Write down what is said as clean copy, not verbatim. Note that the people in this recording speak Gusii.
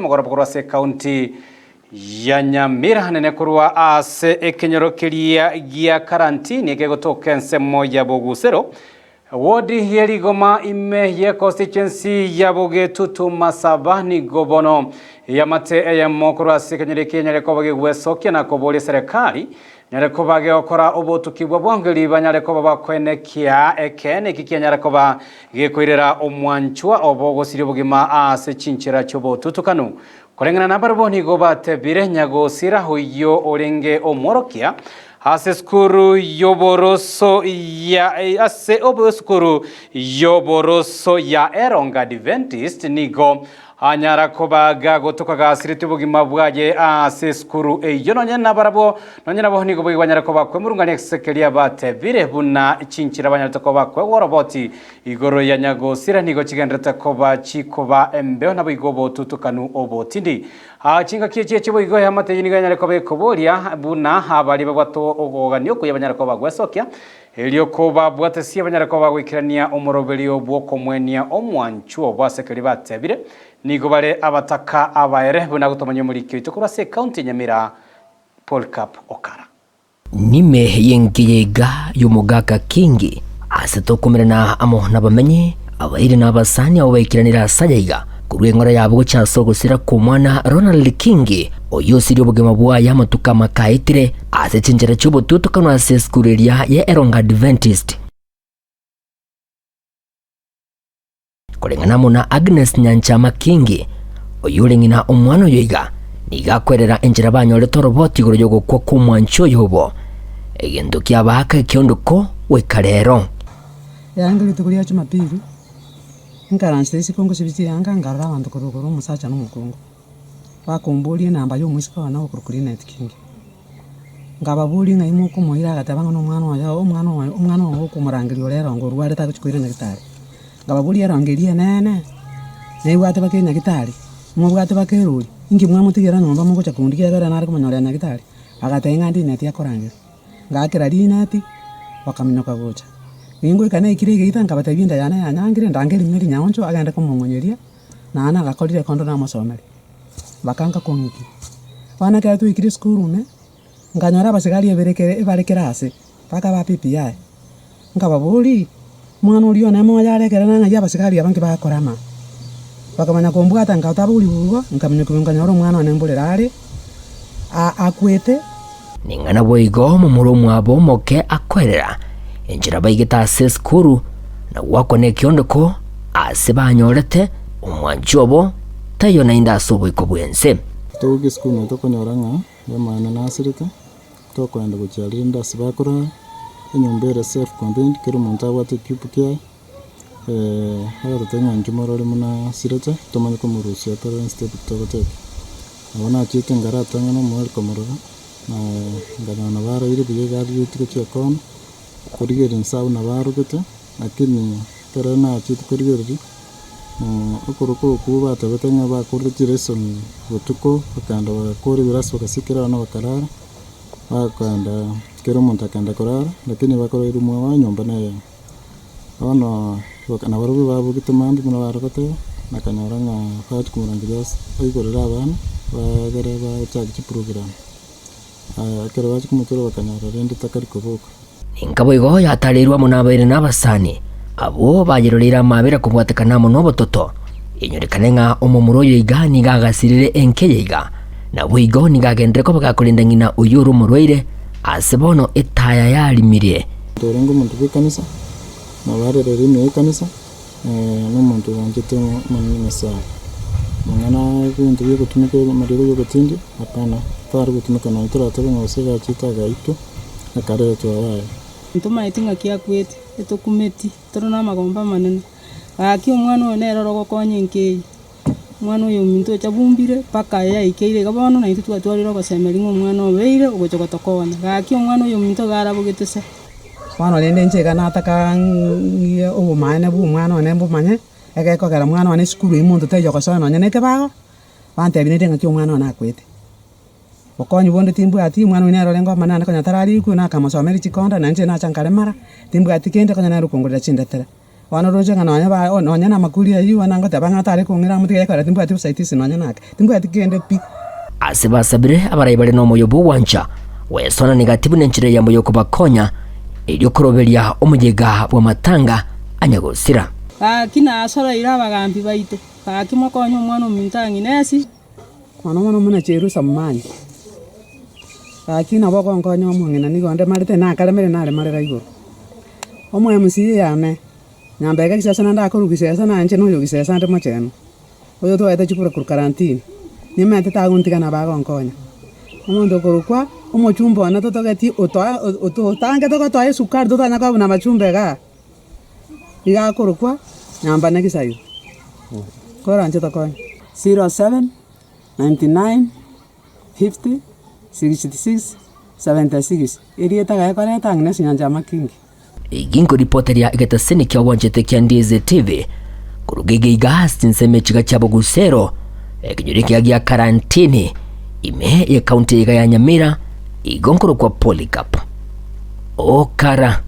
mogoroba korwa ase ekaunti ya Nyamira nene korwa ase ekenyoro keria gia Karantini ekegotoka ensemo ya Bogusero Wodi ye rigoma ime ye constituency ya Bogetutu Masaba nigo bono yamate eyemo korwa ase ekenyoro eke enyare koba gegwesokia na koboria eserekari nyare koba gegokora obotuki bwa bwangeri banyare koba bakoenekia ekeene eki kianyara koba gekoirera omwanchwa obo gosiria obogima ase chinchera chiobotutukanu. Koreng'ana nabarabwo nigo batebire nyagosira oyio orenge omworokia ase esukuru y'oboroso ya ase esukuru y'oboroso ya Eronga Adventist nigo anyara koba gagotoka gasiretie obogima bwaye ase esukuru eyio nonye nabarabwo nonye nabo nigo boigo banyare koba kwemurungania ase keria batebire buna chinchera banyarete koba kwegwa oroboti Igoro ya nyagosira nigo chigenderete koba chikoba embeo naboigo obotutukanu obotindi. Aa chingaki echi echi boigo eamate eyio nigo yanyare koba ekoboria buna abaria babwate okogania okuya banyare koba bagwesokia, erio kobabwatesie banyare koba bagoikerania omoroberio bw'okomwenia omwanchwa obo ase keria batebire. Nigo bare abataka abaere buna gotomanya omoriki oito korwa ase ekaunti ya Nyamira Polycarp Okara. Nime y'engiya iga y'omogaka Kingi, ase tokomerana amo nabamenyi, abairi na abasani abwo baikeranire ase aya iga, korwa eng'ora yabo gochia ase ogosira kw'omwana Ronald Kingi, oyio osirie obogima bwaye amatuko amake aetire, ase chinchera chi'obotutukanu ase esukuru eria ya Erongo Adventist. Koreng'ana amo na Agnes Nyanchama Kingi, oyio ore ng'ina omwana oyo iga, nigo akwerera enchera banyorete oroboti igoro y'ogokwa kw'omwanchi oyo obo, egento kiabaaka ekiondoko goika rero. Yaani rituko ria Jumapili, nkaranchera isiko ngosibia chianga nkarora abanto korwa igoro omosacha na omokungu, bakomboria enamba ya omoiseke one okorokwa Linet Kingi. Nkababoria ng'ai mokomoira agateba ng'a nomwana oye omwana oye omwana oye okomorangeria ore erongo orwarete agochia koira nyagetari. Nkababoria erongo eria enene, naebwate baka enyagitari, mobwate baka erori, inki mwamotigera nyomba mogocha kondigia ekero nare komonyorera nyagetari? Agatebia ng'a Linet akorangeria. Ngaakera Linet, bakaminyoka gocha. Ningoika naikire egeita nkabatebia enda yane yanyangire ndangerie Mary Nyaoncho agende komong'onyeria, naende nagakorire ekondo namosomeria. Bakanka kong'ikia. Bono ekero twaikire esukuru ime, nkanyora abasigari ebere kere ebare kera ase, mpaka ba PPI. Nkababoria, omwana oria one moyo are ekero nang'ai abasigari aba nki bagakora ama? Bakamanya kombwata nkatabori igo, nkaminyoka nkanyora omwana one mborere are, a- akwete. Ning'ana boigo momura omwabo omoke akoerera enchera baigete ase esukuru na goakwa nekiondoko ase banyorete omwanchi obo taiyo naende ase oboiko bw'ense. Togoika esukuru naye tokonyora ng'a omwana nasirete, tokoenda gochia aria rende ase bakorara, enyomba ere self contained, kera omonto abwate ekiupu kiaye, agatotebia ng'a inchuo morore buna asirete, tomanye komorusia tore step togoteba. Nabo nachiete nkaratang'ana omorwari komorora, na nkanyora nabo araire buya iga arigetwe gochia ekona, korigereria inse abwo nabo arogete, lakini ekero nachiete korigereria, okorokwa okwo batebete ng'a bakorire chilesson botuko, bakagenda bagakora ebirasi bagasikera abana bakarara, bakagenda kera omonto akagenda korara, lakini bakora eroom abo enyomba neyemo. Bono nabarobwo babogete mambia buna bare goteba, bakanyora ng'a bachia komorangeria ase aigorere abana, bagere bachake chiprogram. Aya ekero bachia komotura bakanyora rende takari koboka. Ninka boigo yatareirwe amo nabaire na abasani, abwo bayeroreire amaabera kobwatekana amo nobototo. Enyorekane ng'a omomura oyo iga nigo agasirire enka eye iga, naboigo nigo agenderere koba gakorenda ng'ina oyio ore omorwaire, ase bono etaya yarimirie. Omonto orenge omonto bw'ekanisa, nabo arerere ime y'ekanisa, na omonto oanchete Omonene Nyasae. Amang'ana ebinto biogotumeka amariga yogotindia, hapana, tari gotumeka nonye toratebe ng'a gose gachete agaitwa, akaretwa yaya. Ntomaeti ng'aki akwete, etokumeti, tore namagombo amanene. Gaki omwana oyo nere ore ogokonya enka eye. Omwana oyo ominto ocha bumbire mpaka yaikeire iga bono naintwe twatwarire ogosemeria ng'a omwana obeire ogocha gotokonya. Gaki omwana oyo ominto iga arabogete se. Bono rende inche iga nataka ng'ie obomaene bwa omwana one mbomanye, egekogera mwana one esukuru eywo monto taiyo ogosoa nonye na ekebago, bantebia naende ng'aki omwana one akwete. Bokonyi bonde timbwati, omwana oyio nere orenge omonene naende konya tararikwe, nakamosomeria chikonda, na inche nacha nkaremara, timbwati kende konya nere okongorera chindetera. Bono roche ng'a nonye ba nonye na amakuri ayio bono ngoteba ng'a tare kong'ira amo tiga ekore timbwati obusaitisi nonye nake, timbwati kende pi. Ase basabire abarai bare nomoyo bw'ogwancha gwesonania gati buna enchera eyemo y'okobakonya, erio koroberia omoyega bw'amatanga anyagosira. Gaki nasoroire abagambi baito, gaki mokonye omwana ominto ang'ina esi. Mono mono buna Jerusa momanyi, gaki nabo ogonkonya omong'ina nigo onde marete nakaremire naremarera igoro. Omo MC yane, nyambega gisesa naende akorwa gisesa na inche noyo gisesa ande mochenu, oyo twaete chikura korwa karantini, nimaete tagontiga nabo agonkonya. Omonto okorokwa omochumba one totogeti otoa ototangete gotoa esukari totanya koba buna abachumba igaa. Iga akorokwa Nyamba na Gisairo. Koranche tokonye. 07 99 50 66 76 Erieta gaye koreta ang'e na chinyancha amakingi. Egi nkoripoteria egetaseni kia obwanchete kia Ndizi TV koruga egeiga ase chinsemo echiga chia Bogusero, ekenyoro ekiya gia Karantini, ime ye county iga ya Nyamira, igo nkorokwa Polycarp. Okara.